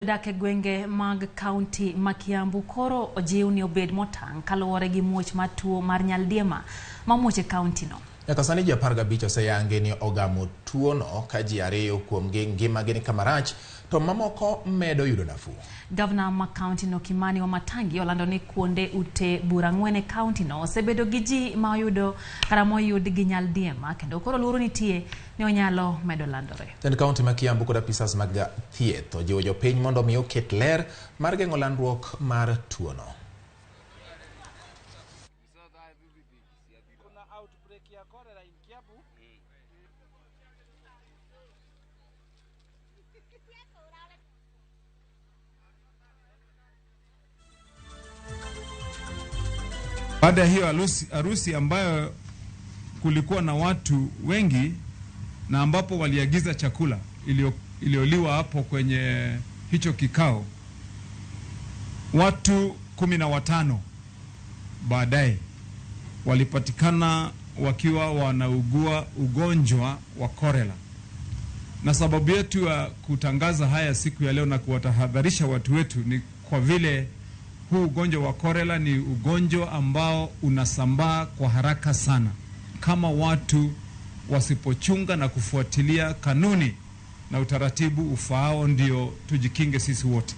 Jodak e gwenge mag kaunti ma Kiambu koro ojiw ni obed motang' kaluwore gi muoch mar tuo mar nyaldiema ma omuoch e kaunti no. Nyaka sani ji 15 oseyangi ni ogamo tuono ka ji 2 kuomgi ngimagi ni kama rach to mamoko medo yudo nafuu. Gavana ma kaunti no Kimani Wamatangi olando ni kuonde ute bura 4 e kaunti no osebedo gi ji ma oyudo kata moyud gi nyaldiema kendo koro luoro nitie ni onyalo medo landore. Jatend kaunti ma Kiambu kod apisas mag thieth ojiwo jopiny mondo mi oket ler mar geng'o landruok mar tuono. Baada ya hiyo harusi ambayo kulikuwa na watu wengi na ambapo waliagiza chakula iliyoliwa hapo kwenye hicho kikao, watu 15 baadaye walipatikana wakiwa wanaugua ugonjwa wa kolera. Na sababu yetu ya kutangaza haya siku ya leo na kuwatahadharisha watu wetu ni kwa vile huu ugonjwa wa kolera ni ugonjwa ambao unasambaa kwa haraka sana kama watu wasipochunga na kufuatilia kanuni na utaratibu ufaao, ndio tujikinge sisi wote.